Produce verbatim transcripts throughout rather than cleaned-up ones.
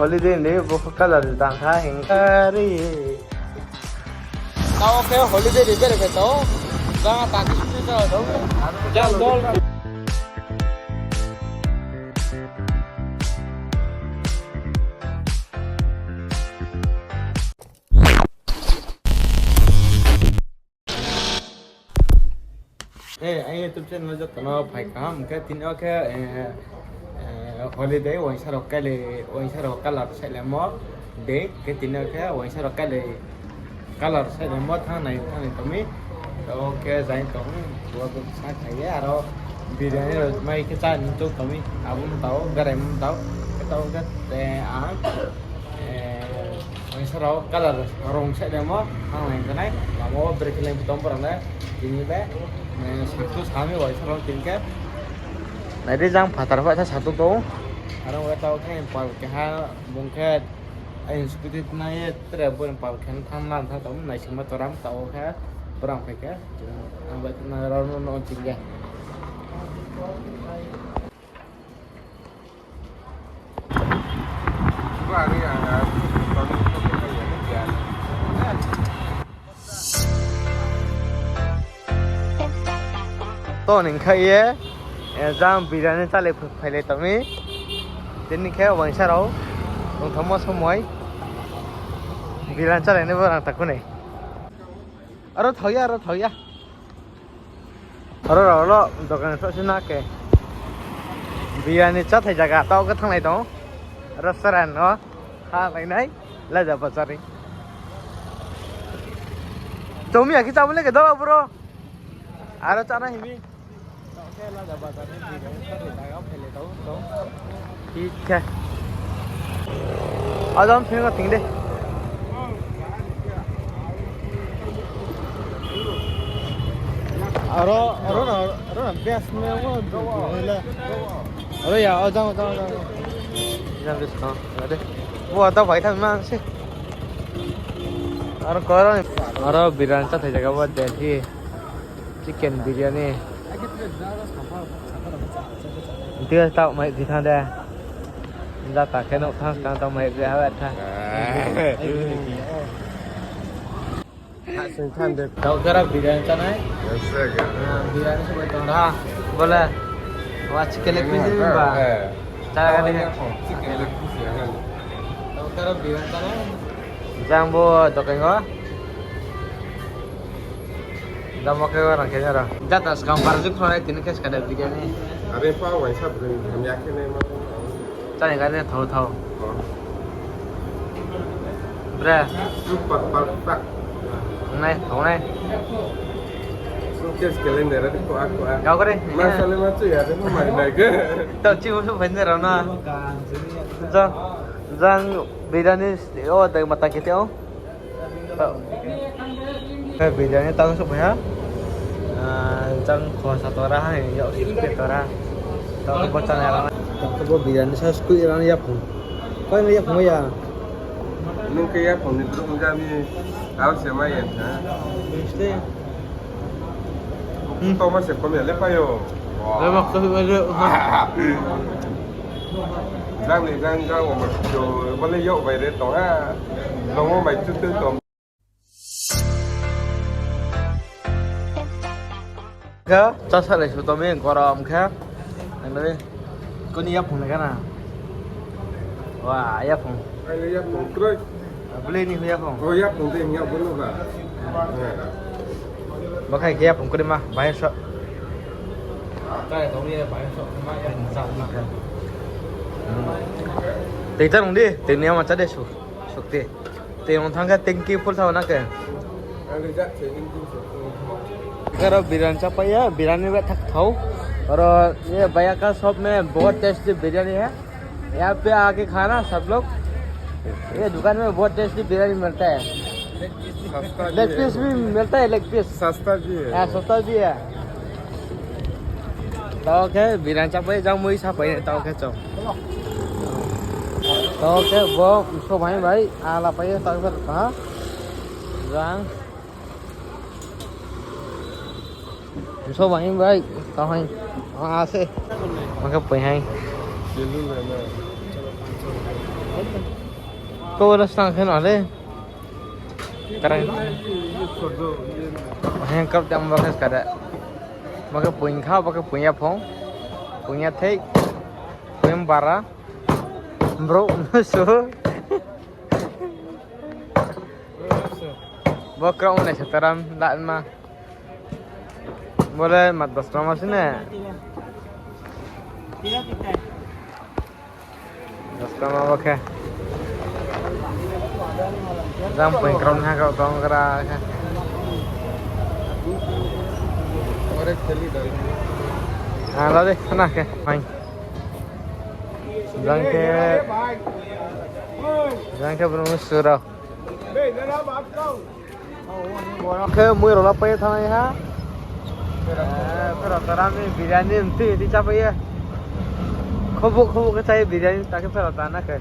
Holiday ni bo colour tang kha hing kari. Tao khe holiday ni bere khe tao. Jang tang khe sini tao tao. Jang dol. Eh, aini YouTube channel joto no phai kaham khe tini o khe, eh, eh, holiday uaingsa rao kailai, uaingsa rao colour saihlaimo. Dei khe tini o khe uaingsa rao kailai colour saihlaimo thanng nai, thanng nai tong mi. Tao khe jai tong, bo bo sa khai ye, aro biryani rao mai khe chá ni chouh tong mi. Abo mtao, berai mtao. Khe tao khe, eh, ang, eh, Uaingsa rao colour rong saihlaimo, ang lai khe nai, lama wo brekhe lai tong borao le, tini le, eh, sakto sami uaingsa rao tini khe. Nai di jang phathar pha tha sakto tong. Aro uaingsa rao khe pal keha bung khe, aini scooty nai ye tre bo pal khe thanng na thanng tong, naisingma toram tao khe, borang phai khe, ang bai khe nai rao no no tini khe. To ning kha ye, eh, jang biryani chálai phailai tong mi. Tini khe uaingsa rao tongthamo somoi biryani chálai nai bo rang takhu nai. Aro thao ya, aro thao ya. Aro rao lo dokan soh si na khe. Biryani cháthai zaga tao khe thannglai tong. Restaurant no. Ha lainai. Laja bazar ni. Chomi ya khe chámo le khe dol bro. Aro chána himi. Tao khe Laja bazar ni biryani cháthai zaga phailai tong. Thik khe. Ajam thing o thing de. Aro, aro na, aro na best me wo, le. Aro ya, o jang, jang, jang. Jang de song, ade. Bo ata bai tham ma se. Aro koro, aro biryani cháthai zaga bo Delhi. Chicken biryani. Dia tao mai di tha de. Jata khe nuh thanng skang tao mai di ha tha. Tao khe aro biryani chánai. Ah, biryani song tong ha. Bole. Wa chicken leg piece ba. Chá ga de. Tao khe aro biryani chánai. Jang bo dokan o. Jamo khe rang khe aro. Jata skang bar juk khonai tini khe skada biryani. Are pa waisa bwrwi hamya khe nai ma. Chani gari thao thao. Oh. Bre. Super, super. Nai, thao nai. Suitcase kele nera de ko a ko a. Kau kare. Ma sale ma chu ya de ma mai nai ke. Tao chi musu phai nera na. Jang, jang biryani o dai mata kete o. Khe biryani tang souhphai ha. Ah, jang khosa tora ha, yag sukhe tora. Tao khe bo chánai rang. Tao khe bo biryani sa sukhe rang yaphung. Koi no yaphung ya? Nung khe yaphung ni brouh ong ja mi. Tao se mai ya ha. Biste. Hmm. Tao ma se kom ya le payo. Ai, mak to ba le. Jang ni jang jang o ma to, ba le yok bai re tong ha. Tong o bai chu tu tong. Khe, chá salai su tong mi, gorom khe. Ang nai, koni yaphung nai gana. Wa, yaphung. Ai, yaphung kroi. Bule ni yaphung. O, yaphung de, yaphung no ba. Bo khai khe yaphung kroi ma, bahai so. Tei ta nung di, tei ni ama chá de su, sukti. Tei ong thang khe tanki full thao na khe. Aro biryani chápai ya, biryani bai thak thao. Aro ye bhaiya ka shop mein bahut tasty biryani hai. यहाँ पे आके खाना सब लोग। ये दुकान में बहुत टेस्टी बिरयानी मिलता है। सस्ता भी लेग पीस है। भी मिलता है, लेग पीस। सस्ता भी है। हाँ, सस्ता भी है। Tao khe biryani chápai, jang mui sapai, tao khe chong. Tao khe bo so bhai bhai, ala pai, tao khe ha. Jang. So bhai bhai, tao hai. Ase. Maka poi hai. Belun hai na. Ko ro stang khe no le. Karang. Heng kap jang ba khe skada. Ba khe poing kha, ba khe poing ya phong. Poing ya thei. Poing bara. Bro, so. Bo krao nai se taram da ma. Bo le ma dos tama se ne. Dos tama bo khe. Jang poing krao ha krao tong gra khe. Ha, la de, khna khe, fine. Jang khe, jang khe bro sura. Khe mui rok la pai thanng ha. Eh, pherao tara mi biryani mti mti chapai ye. Khobo khobo khe chai biryani ta khe pherao tana khe.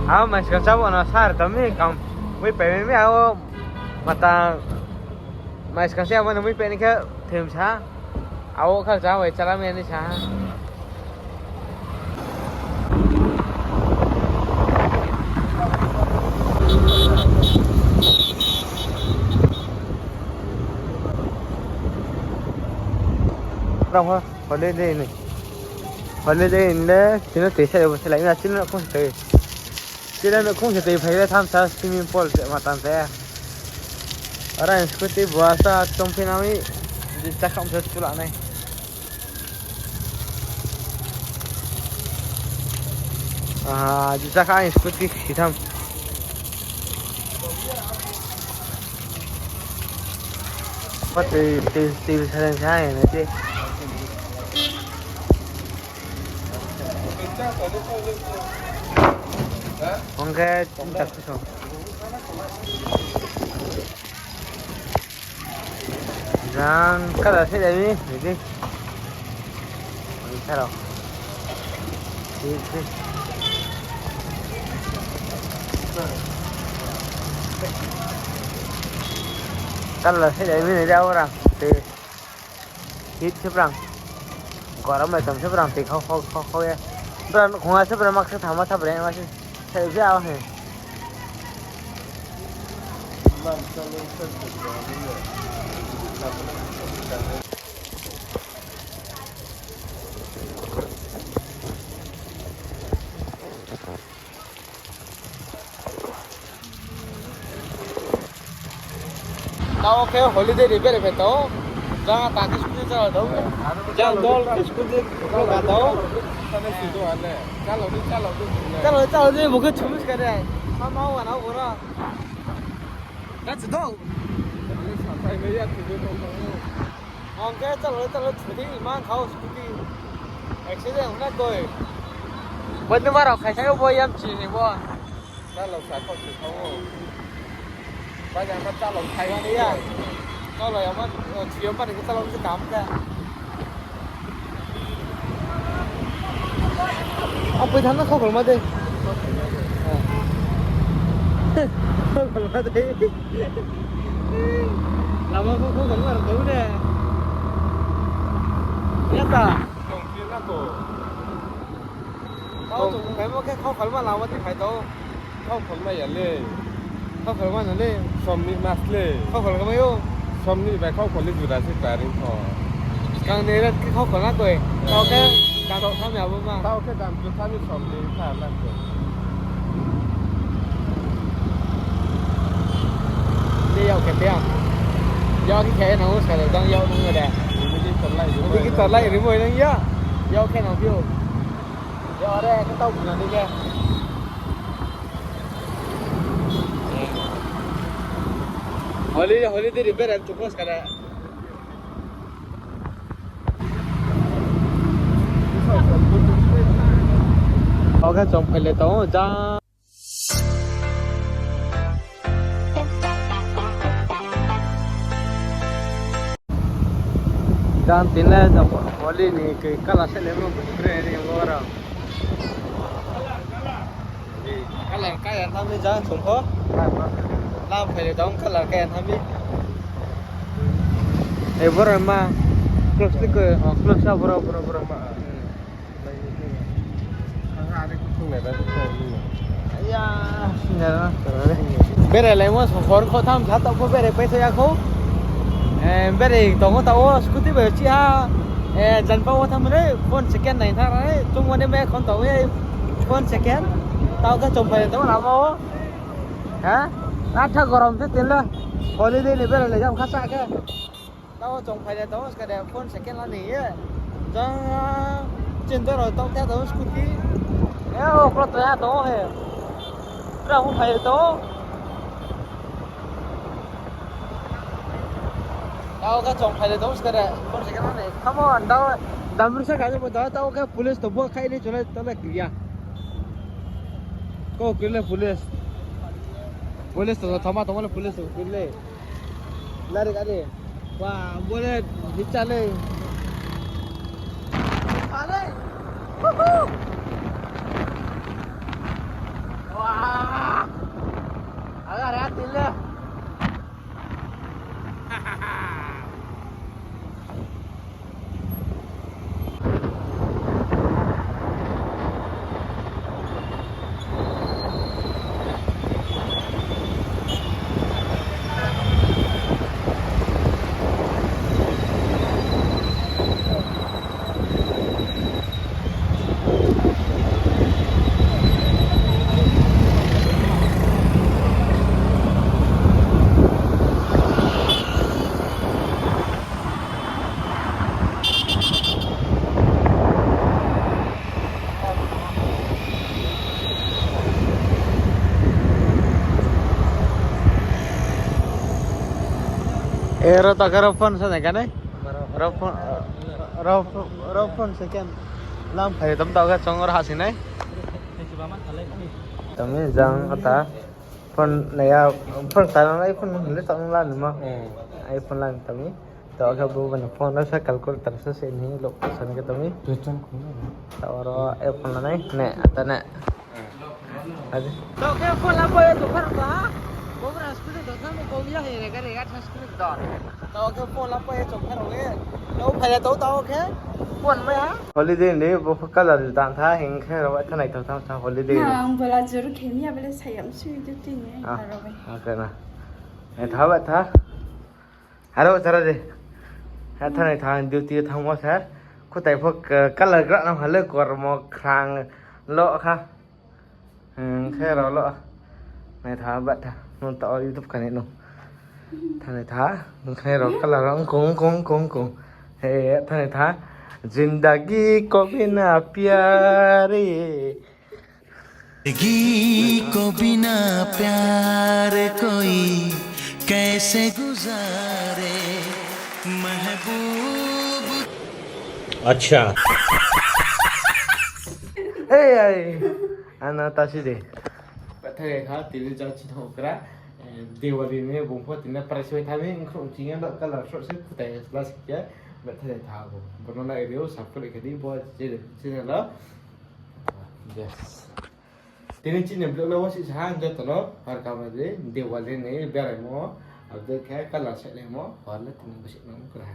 Ha, mai skang chabo no sar tami kam. Mui pai mi ao mata. Mai skang se abo no mui pai ni khe them sa. Ao kha cha bai chala mi ni sa. Rang ho, holiday ni. Holiday ni le, chini tui sa, bo se lai na, chini khong se tui. Chini khong se tui phai le tham sa, swimming pool se ma tam se. Ora scooty bo asa tong phi na mi, di ta kham se chula nai. Ah, di ta kha scooty si tham. Apa tui, tui, tui sa sa na ti. Ong khe, ong khe, jang kada se dai mi, ni di. Ni sa rao. Di, di. Kada se dai mi, ni di, abo rang. Di. Hit se brang. Gorom bai tong se brang, tui khau, khau, khau, khau ye. Brang khong a se brang mak se thama sa brang ma se. Sa je a he. Tao khe holiday ni bere phe tong. Jang a tang khe scooty chala tong. Jang dol khe scooty chala tong. Chala di, chala di, bo khe chumis kha de. Ma ma wa na bo ra. Ka chu dong. Ang khe chala, chala, chuti ma khao scooty. Accident ong na koi. Bo ni ma rao khai sai bo yam chi ni bo. Chalok sa kho si kho. Ba ya ma chalok khai ya ni ya. Chalok ya ma, o, chi ya ma ni chalok se kam ka. Ang poi thang na kho kolma de. Kho kolma de. Lama kho kho kolma rao de. Ya ta. Tong phi na to. Tao chung phaimo khe khau kholma lama ti phai tong. Khau kholma ya le. Khau kholma no le. Som ni mas le. Khau kholma yo. Som ni bai khau khol le juda se kari kho. Skang ni rat khe khau kholma koi. Tao khe dam khe tham ya bo ma. Tao khe dam khe tham ni som ni kha na koi. Ni yau khe te ang. Yau khe khe nang o sa le dang yau nang o de. Ni ki torlai ri mo nang ya. Yau khe nang phi o. Yo, are, khe tau buna ni khe. Holi, holi diri bere tu pos kada. Oke, chom phai le tong, ja. Jang tin le jang holi ni khe colour se le mo bukre ni mo ra. Colour ka ya tham ni jang sung kho. Lam phai le jang colour ka ya tham ni. E bor ma. Close ni ko, oh, close ya, bro, bro, bro. Ya, ya. Berailai mo, hor kho tham sa taoh pho berai pai tho ya kho. Eh, berai tong o taoh o scooty bai chi ha. Eh, jan pa o tham re, phone second nai thang re, chung mane me khon taoh e, phone second. Taoh khe chongphai tong lama o. Ha? Atha gorom se tin le. Holiday ni berailai jam khasa khe. Taoh chongphai le tong, skade phone second la ni ye. Jang, chinta rao tong the tong scooty. E, o, kro to ya tong he. Pura hung phai le tong. Taoh khe chongphai le tong, skade phone second la ni. Come on, taoh, damru sa ka je bo, taoh, taoh khe police to bo khai ni chole, tole kriya. Ko krile police. Police to thama tong le police to krile. Lari gari. Wah, bole bichale. Are. Woohoo. Wah. Agar ya tile. E, ro ta khe ro phone sa nai kha nai? Ro phone, ro phone, ro phone second. Lam phai tam ta khe chong ro ha si nai. Tami jang ata phone nai ya, phone ta nang iPhone le ta nang la ni ma. Hmm. iPhone la ni tami. Taoh khe bo bani phone no sa calculator sa se ni lo sa ni khe tami. Pehchan khum na. Taoh ro iPhone la nai ne ata ne. Hmm. Ade. Taoh khe phone la bo ye tong phar ba. Bo bra scooty do thang bo ya he re gari ga tha scooty do. Taoh khe phone la bo ye tong phar ba ye. Taoh phai ya taoh taoh khe. Phone ma ya. Holiday ni bo colour dan tha hing khe ro tha nai tong tha holiday ni. Na ang bola jor khe mi ya bole sayam sui duty ni. Ah, aro bai. Okay na. Nai tha ba tha. Aro chara de. Ha thanai tha duty thanngmo sa. Khutai pho, eh, colour gra nang hale kormo khrang lo kha. Hmm, khe ro lo. Nai tha ba tha. Nung ta o YouTube kani nung. Thanai tha. Nung khe ro colour ro kung kung kung kung. He, thanai tha. Zindagi ko bina pyar ye. जिंदगी को बिना प्यार कोई कैसे गुजारे महबूब। अच्छा। Ei, ei. Ano ta si de. Bathai ha, tini jang chini hokra. Eh, Diwali ni bung pho tini price bai thami, wngkhrung chini do colour sort se khutai glass khe. Bathai tha bo. Bono na area o subscribe khe di bo channel o. Yes. Tini chini vlog no wasi sa ha joto no, har kama de, Diwali ni beraimo, update khe colour sailaimo, hor le tini basi no kra.